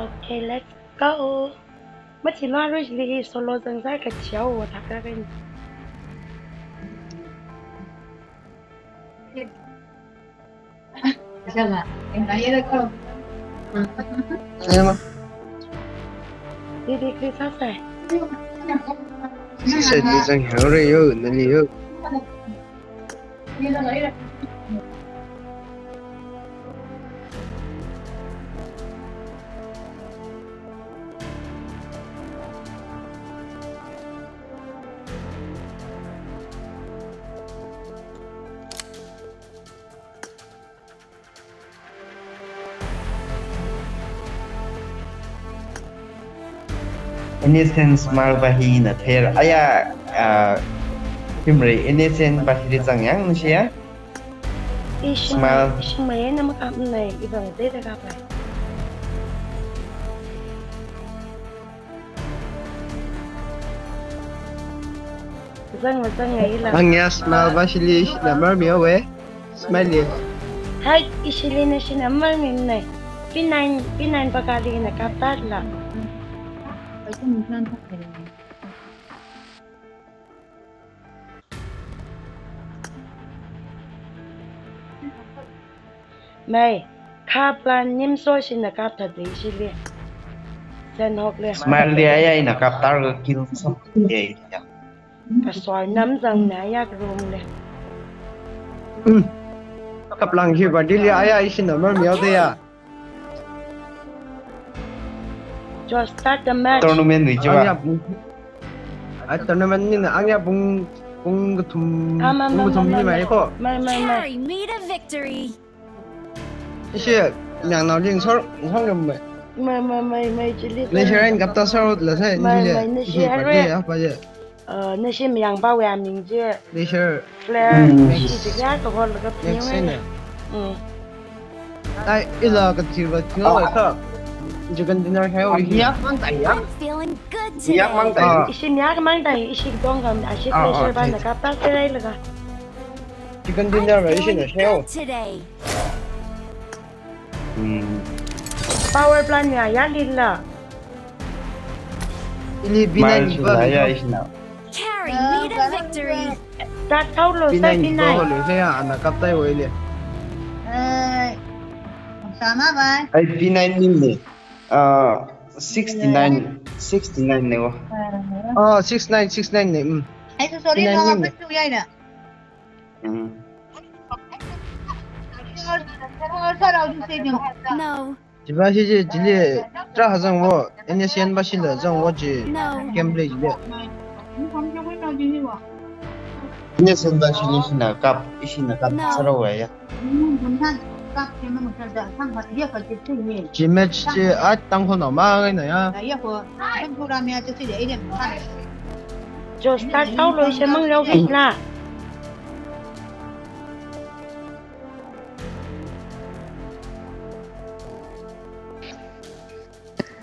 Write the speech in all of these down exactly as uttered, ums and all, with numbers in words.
Okay, let's go. Mathilong Rushli solo zangzar kachiao wa thakra kan. Ema. Didi Chris asai. Sisai di zang hao re yo, nani yo. N S N smile va hina ther. Aya, ah, himre N S N va hili zang yang nashi ya? Smile. Ishimai, ishimai na makam nai, ibang zai da kapai. Zang, zang ngai la. Ang ya smile va shili, shila mar mi awe. Smiley. Hai, ishili nashina marmi nai. P nine, P nine pakali na kaptat la. Mai, kha plan nimso shina kaptat de ishili. Sen hok le. Smiley aya ina kaptar ga kill so. Ye, ya. Kasoi nam zang na ya room le. Hmm. Kaplang hi ba dili aya ishi number mi de ya. Just start the match. Tournament ni jiwa. Ang ya pung. Ah, tournament ni na ang ya pung, pung kathum, ah, ma, pung ma, kathum ma, ni ma, mai ma. Ko. Mai, mai, mai. Carry me to victory. Ishi, yang nao ling sor, sor yam mai. Mai, mai, mai, mai, chili. Ni share in kapta sor la sai, mai, ni le. Mai, ni ishi share party re. Ya, pa je. Uh, nashi mayang pa wea ming je. Leisure. Flare, hmm, shi je kya to hol ka pini we. Next scene. Hmm. Ai, ila ka thir ba thir ba ka. Chicken dinner hai o hi. Yak mang tai ya. I'm feeling good today. Yak mang tai. Ah. Ishi yak mang tai, ishi dong kam, ashi, ah, pressure, ah, ba na ka pa serai laga. Chicken dinner ba ishi na share o. I'm feeling good today. Hmm. Power plant ya, ya lila. Ili B nine ba ya ishina. Carry me to victory. Start thaolo, start B nine. B nine ba lo se ya, ana kaptai o ili. Eh, sama bai. Ai, B nine ni ne. Ah, sixty-nine, sixty-nine ne o. Ah, six nine, six nine ne. Hmm. Ai, so sorry, B nine no, ni ne. Apa tu ya ina? Mm. No. Chiba shi je, chili, tra ha zang wo, N S N ba shi la zang wo ji, no, gameplay ji le. N S N ba shi le shi na kap, ishi na kap, no, sara wa ya. Ji match ji a tang ho no ma ngai na ya. Jo start thaolo, ishi mang leo kis la.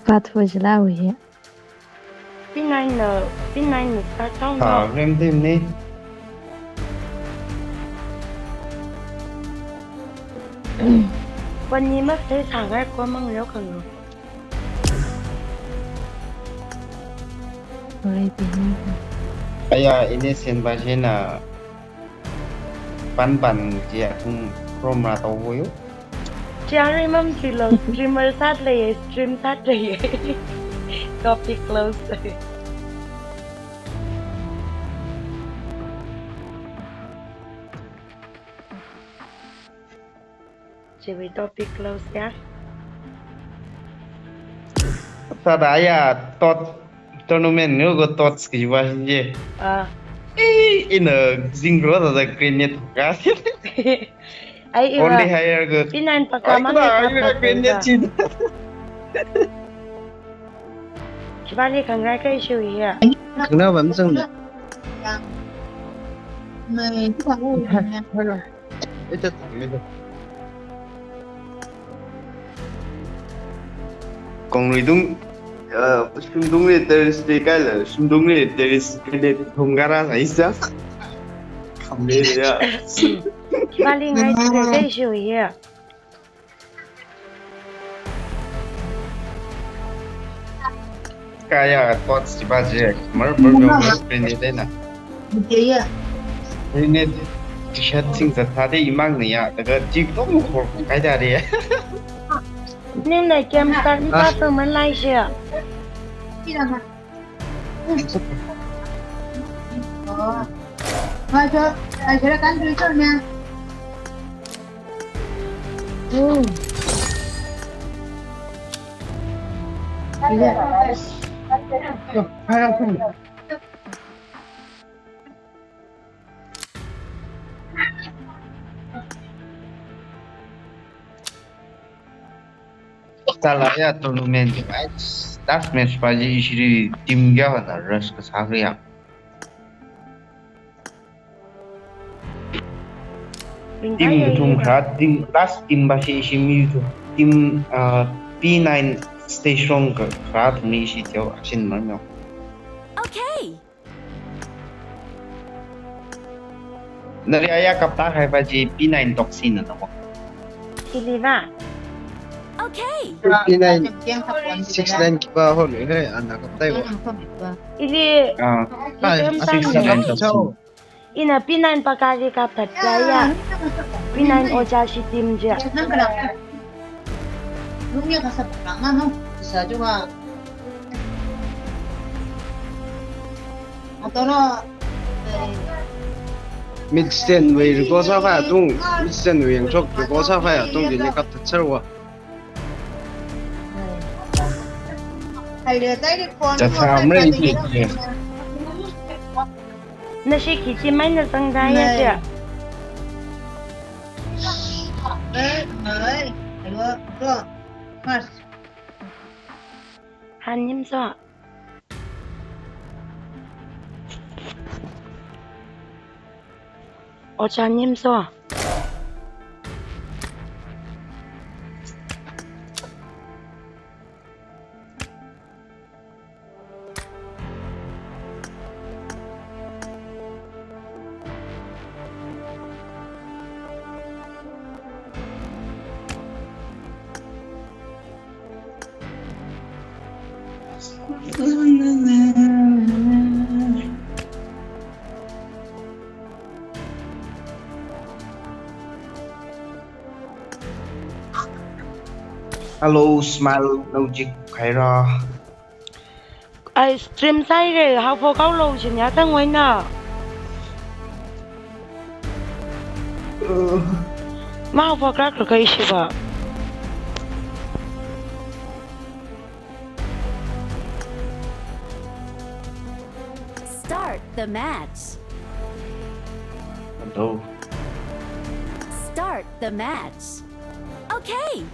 Part four jila wi. P nine na, P nine na start thaolo. Ha, rem dim ni. Pani ma sai sangai ko mang leo kang lo. Alright, aya, N S N ba shi na. Pan pan ji athum Chrome ra tau ho yo. Chiang ri mam chilo, streamer sat lei, stream sat lei. Topic close. Chiwui topic close ya. Sāda ya tot tournament ni ko tot skiba je. Ah. Eh, ina zingro da grenade ka. Ai, ina. Only higher ko. Ina pakama ai, ina grenade chi. Chibali kangrai kai shu ya. Kangrai bam sang. Mai, Ita thang le. Kongri dung, uh, shimdung le terrace de kai le, shimdung le terrace kai le thong gara sa isa. Kam le ya. Bali ngai de de shu ya. Kaya thoughts chiba je. Mar, mar, mar, mar, grenade na. Iya, iya. Grenade, T-shirt sing zat thāda imang ni ya. Daga jik tong khor kai da re. Ning na game start ni pa pang man lai shi. Iya, ma. Oh. Aja, aja kan dulu tu ni. Hmm. Iya. Tala ya tournament, right? Last match pa ji ishiri team kayākhana rush kasā kayā. Team kathum kharā, team, last team pa shi ishi mi tu. Team, uh, P nine stay strong ka, kharā thum ni ishi teo action mar myo. Okay. Nali aya kapta hai pa ji P nine toxin na mo. Ili va. Okay. P nine, six nine kipa ho le hai, ana kaptai wa. Ili, ah, ili ah, six nine toxin. Ina P nine pa kali kapta ya. P nine oja shi team je. Mid stand wui recall sākhavai atung, mid stand wui yangshok recall sākhavai atung dili kapta char wa. Chatsa amrei ki. Nashi khi chi mai na zangda ya je. Han nim so. Ocha nim so. Hello, smile, no jik khaira. Ai, stream sai re, hao pho kau lo, chin ya tang wai na. Uh. Ma hao pho krak krak kai shi ba. Start the match. Hello. Start the match. Okay.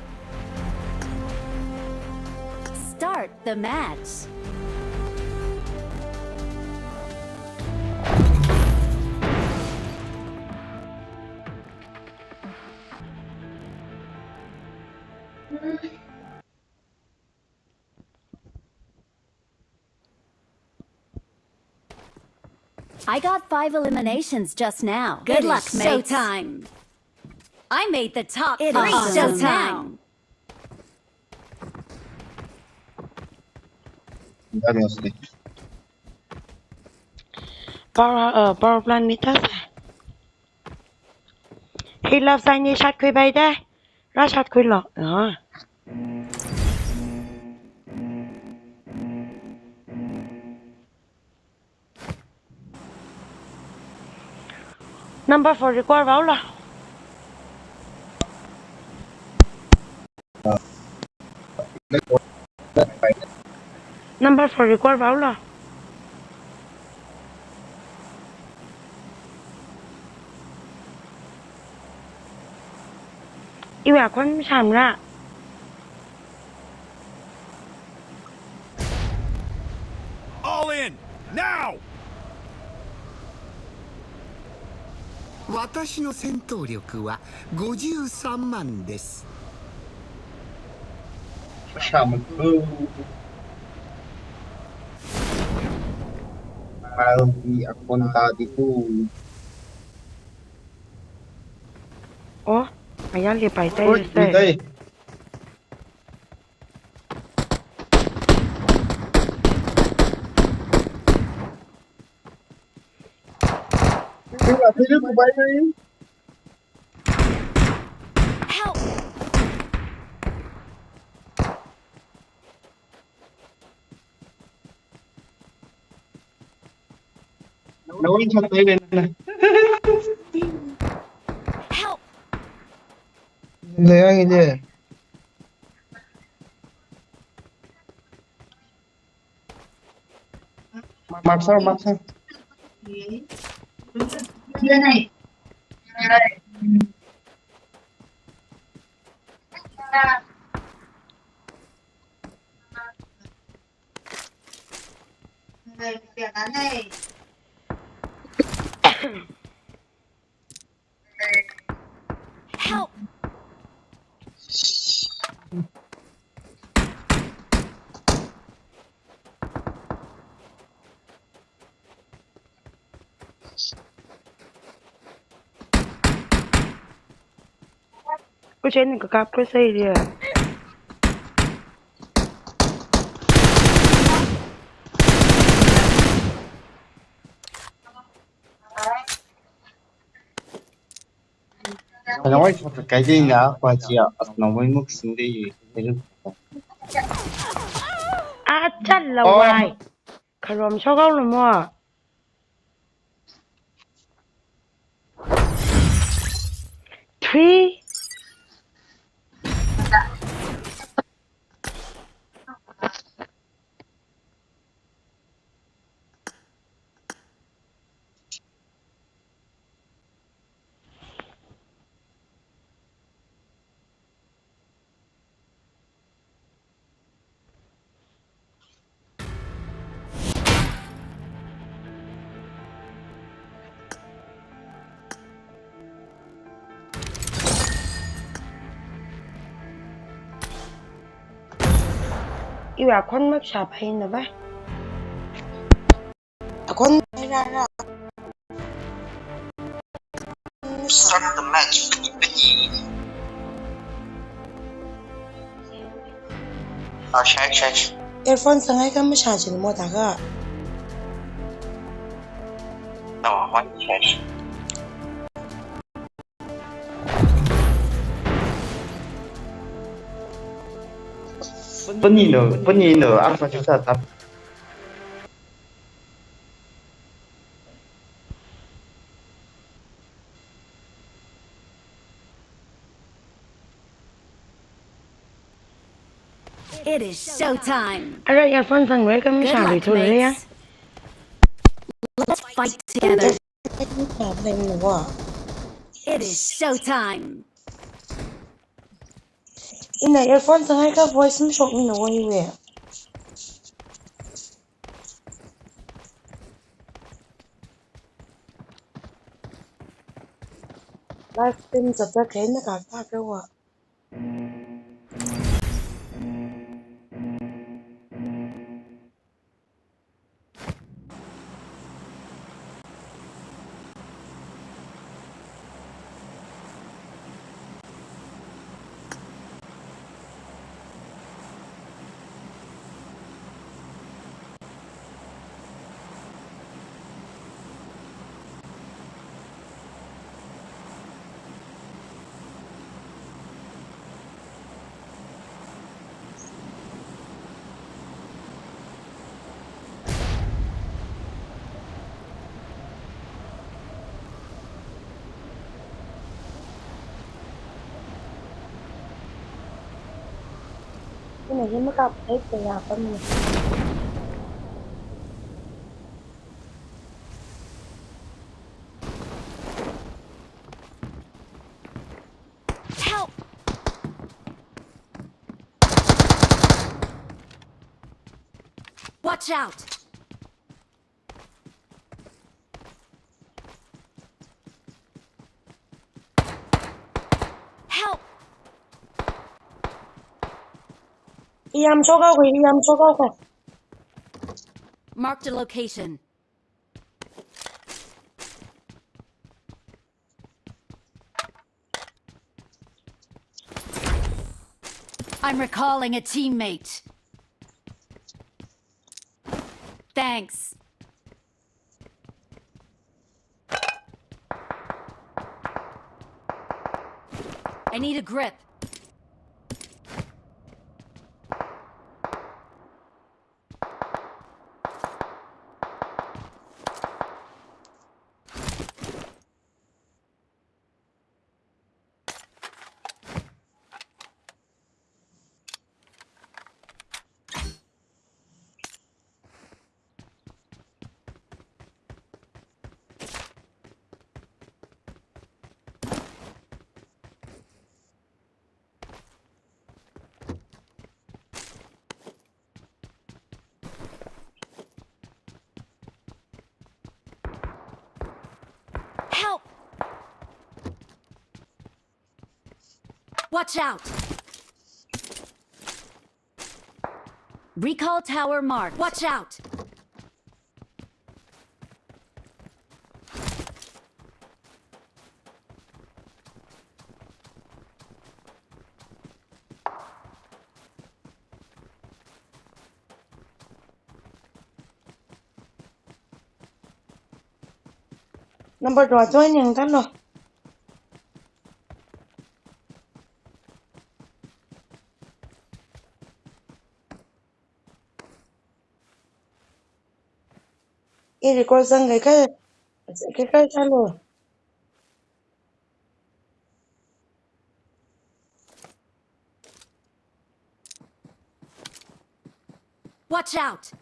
Start the match. I got five eliminations just now. Good luck, mates. It is showtime. I made the top three just now. That was it. Power, uh, power plant mita sa. He love sign ni shot khui bai de. Ra shot khui lo. Ah. Number four require vao la. Number four require vao la. Iwui akhon sāmara. All in, now! 私の戦闘力はごじゅうさん万です。 Shamaku. Maldi akhon ta di ku. Oh, ayan li pai tai. Oi, sai. Pai tai. Tingla, tingla, tingla, bai, bai. Help! Nawui chat pai lena. Help! Leyang ine. Mark sir, mark sir. Help! Kuchen ka kap ka sai dia. Nawui chat pai lena, nawui muk sing de. Ah, chan la wai. Kharom shokao lo mo. Three. Iwui akhon map shapa ina ba. Akhon rara. Start the match. Ah, shai, shai. Earphone sangai ka masha chin mo ta ka. No, one shai. Pani no, pani no, apa cuta tap. It is showtime. Ara earphone sang re kam. Good luck, mates. Let's fight together. It is showtime. Ina earphone sangai ka voice mashok ina wai we. Live stream chapter khaina ka ta ka wa. Ina hi makap hai kaya pamni. Help! Watch out! Help! Iyam choka ko, iyam choka ko. Marked a location. I'm recalling a teammate. Thanks. I need a grip. Help! Watch out! Recall tower marked. Watch out! Number two join yangtalo. I record zangkahai, kha, kha, kha, chalo. Watch out!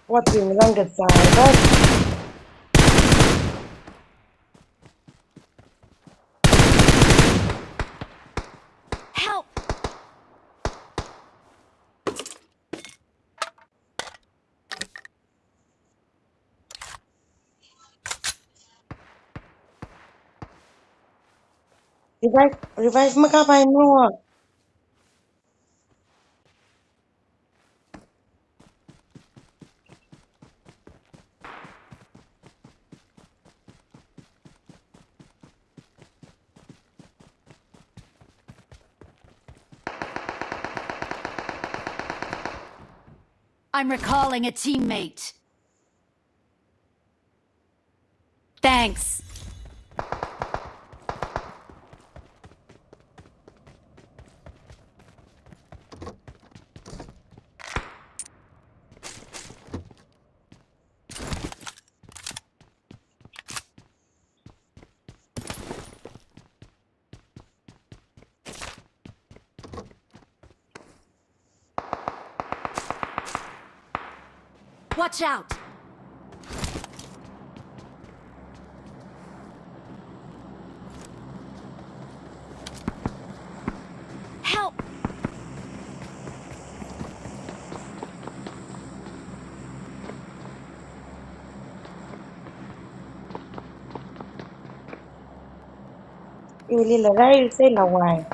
What do you want to say? Help! Revive, revive makapai mo. I'm recalling a teammate. Thanks. Watch out! Help! Iwuili lārai se lawai.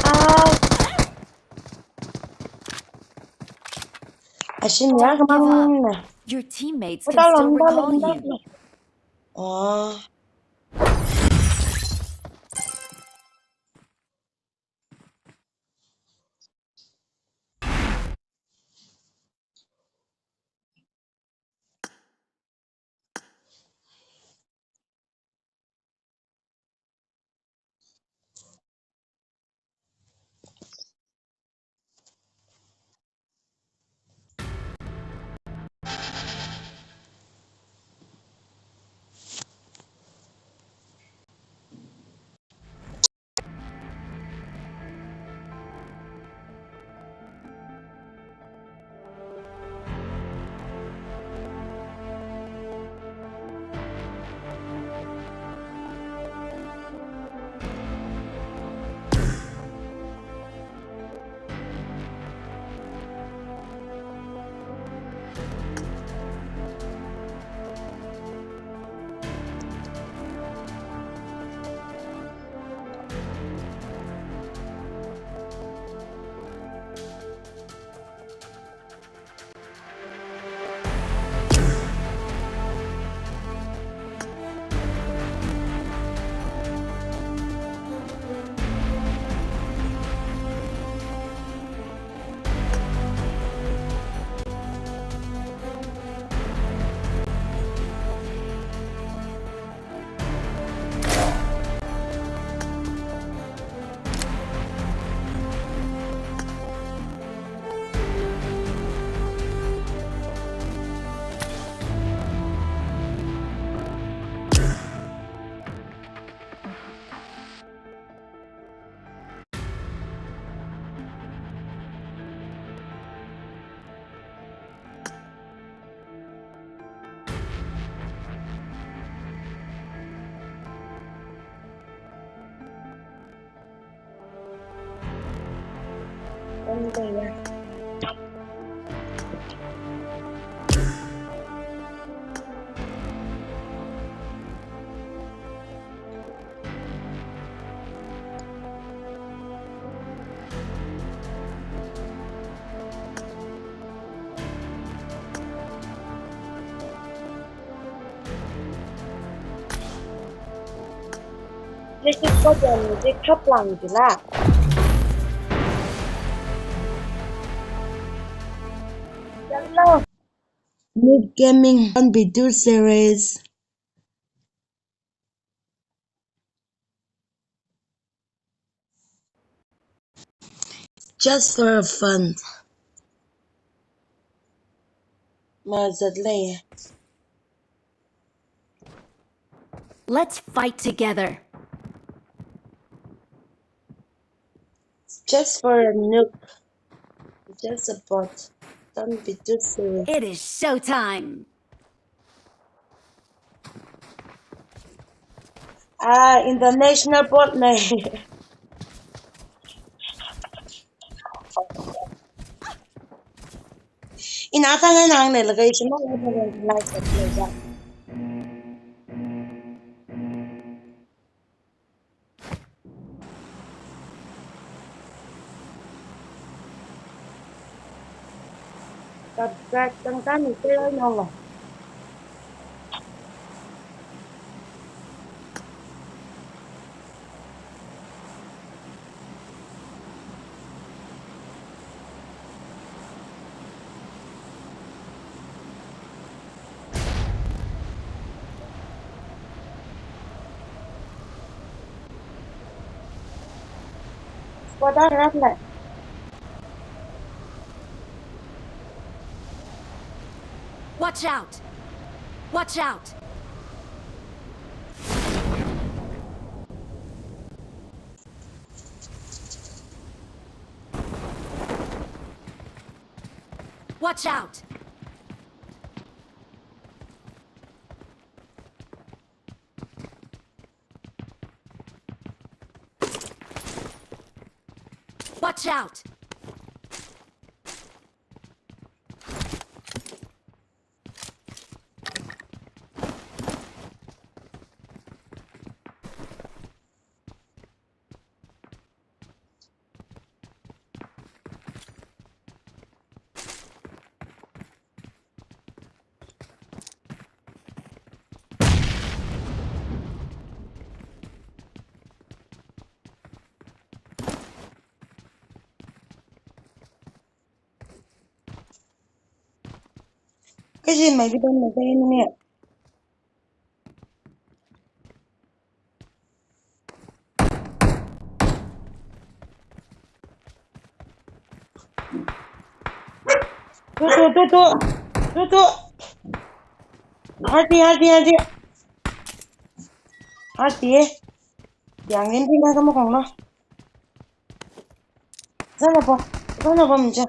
Ah. Ashin ya kamang na. Your teammates can still recall you. Oh. This is what I need. Khaplang jila. Hello. Noob Gaming, don't be too serious. Just for fun. Mazat lei. Let's fight together. Just for a noob. Just a bot. Don't be too serious. It is showtime. Ah, international bot nei. Ina tang nang nei laga ishi ma nice. Subscribe tang tani kira nong. Squad rap le. Watch out! Watch out! Watch out! Watch out! Kaji mai ki ban mai ka enemy. Tu, tu, tu, tu. Tu, tu. Hati, hati, hati. Hati, eh. Yang ini tinggal kamu kong lo. Sana po. Sana po, meja.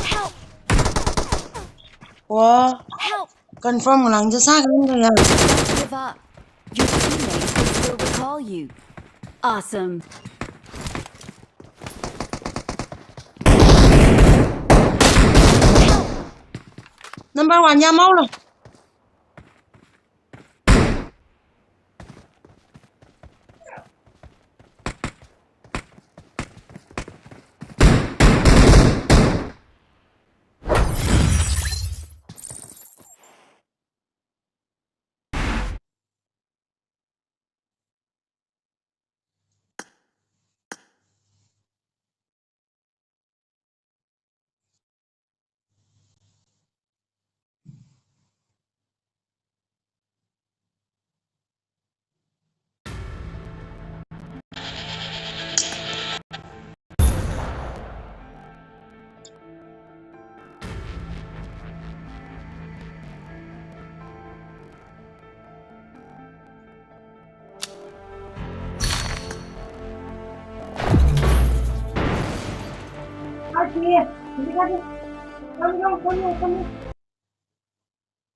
Help! Wow. Help! Confirm lang jasa kan ya. Don't give up. Your teammates will still recall you. Awesome. Number one ya mau lo.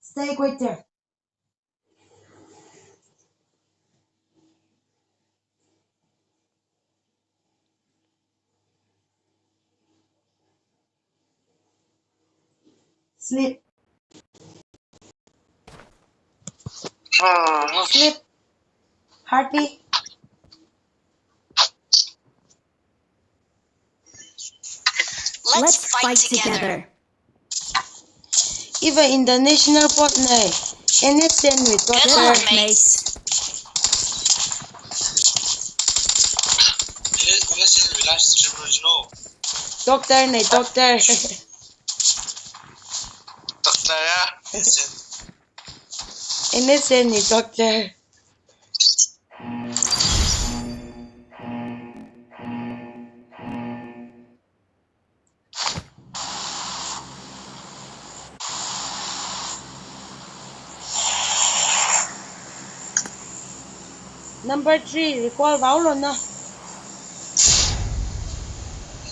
Stay quiet there. Sleep. Sleep. Heartbeat. Let's fight together. Iva international pot nai. N S N wui doctor. Good luck, mates. Doctor nai, doctor. Doctor ya. N S N wui doctor. Number three, recall vāhaolu na.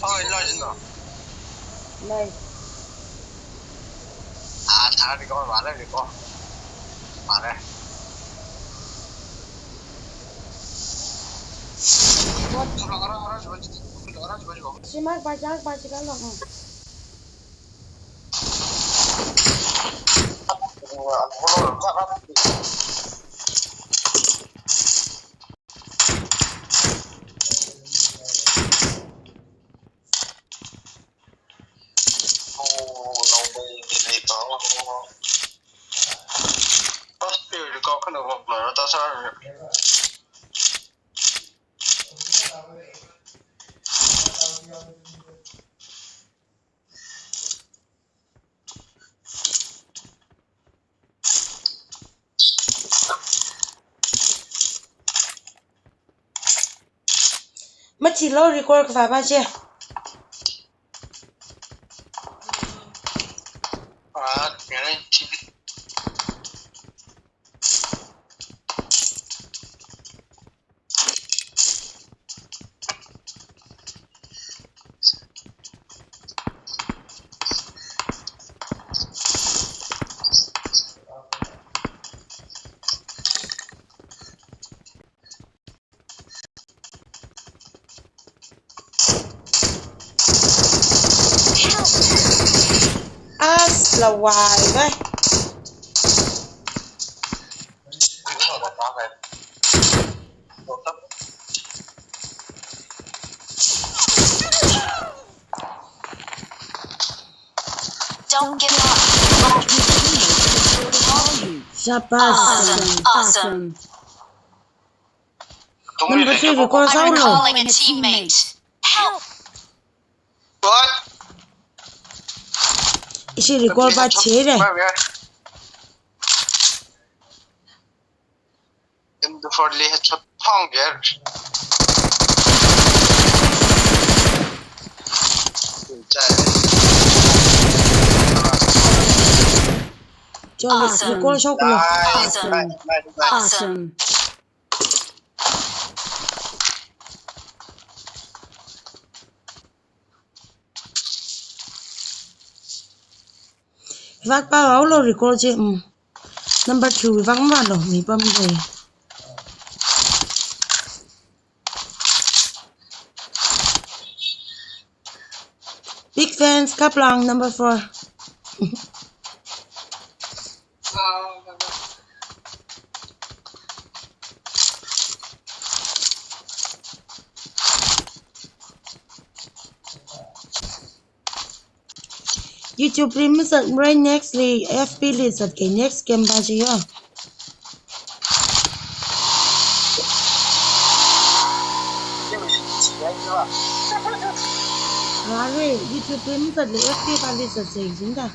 Oh, ilo jino. Nai. Ah, third recall vāle, recall. Vāle. What? Shima pachak pachak lo. Machilo, recall kavā pa che. Ah, ngare chi. As lawai vai. Don't give up. Shabash. Awesome. Awesome. Number three, recall. I'm recalling a teammate. Help! What? Ishi recall pa che re. M two forty headshot phong ger. Chon, awesome. Recall shoklo. Nice, awesome. Nice, nice, nice. Awesome. Vak pa haolo recall che, mm. Number two, vak mavālo, mi pam de. Big fans, Kaplang number four. YouTube li masātmara, next li F B li sātke, next game pa chi yo. Ngare, YouTube li masātle F B pali sāse jingda.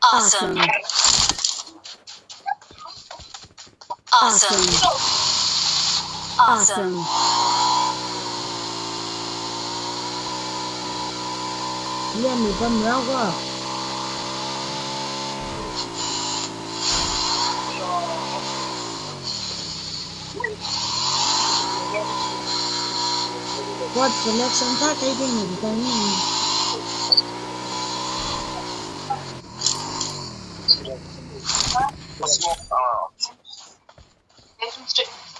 Awesome. Awesome. Awesome. Lemmi pamrao ko. What selection ta kai ding ni tani.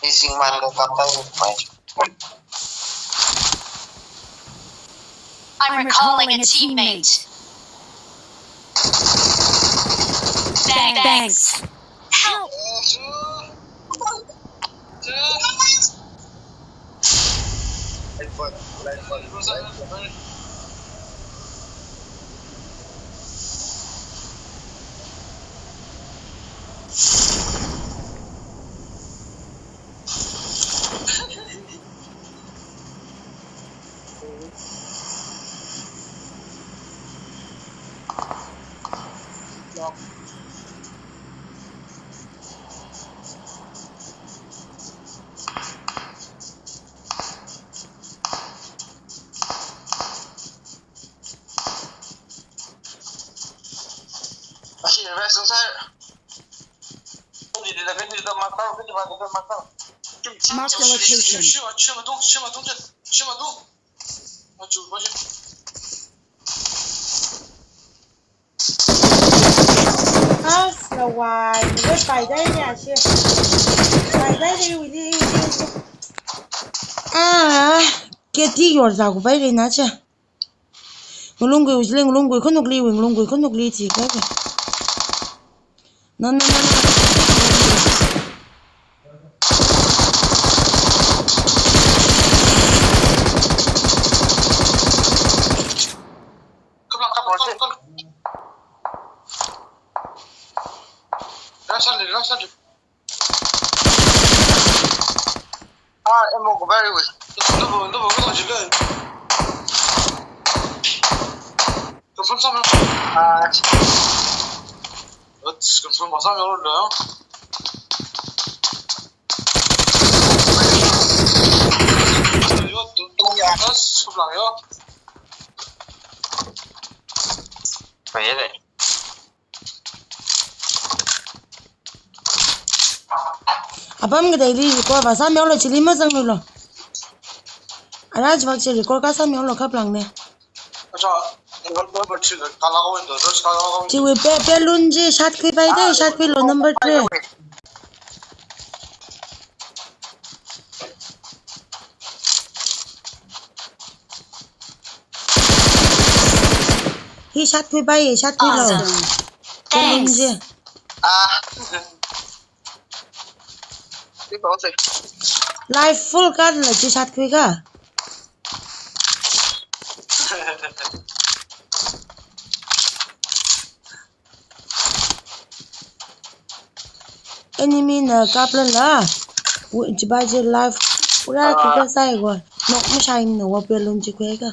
Missing man ko kapta ni. I'm recalling a teammate. Thanks. Help! Ashi, rest inside. Mark the location. As lawai, red pai dai ya shi. Pai dai dai wili. Ah, keti yor za ku pai dai na cha. Ngalunggui ujileng, ngalunggui khanukli, ngalunggui khanukli chi kai. No, no, no, no. Come on, come on, come on. Rush on, rush on. Ah, ammo ko very good. Double, double, double, double. Confirm somewhere. Ah, let's confirm somewhere. Yo, tu, tu, ya, terus, sebelah, yo. Apa ya deh? Apam kadaili ko vasa melo chili mazang lo. Araj vak chili ko kasa melo kaplang ne. Acha, number three kala ko window, just kala ko. Chiwi pe, pe lun ji, shat khui pai dai, shat khui lo number three. Hi shat khui pai, hi shat khui lo. Awesome. Thanks. Ah. Life full card la chi shat khui ka. Enemy na kapla la. Chibai chi life pura khui ka sai ko. Nok mashai na wa pelun chi khui ka.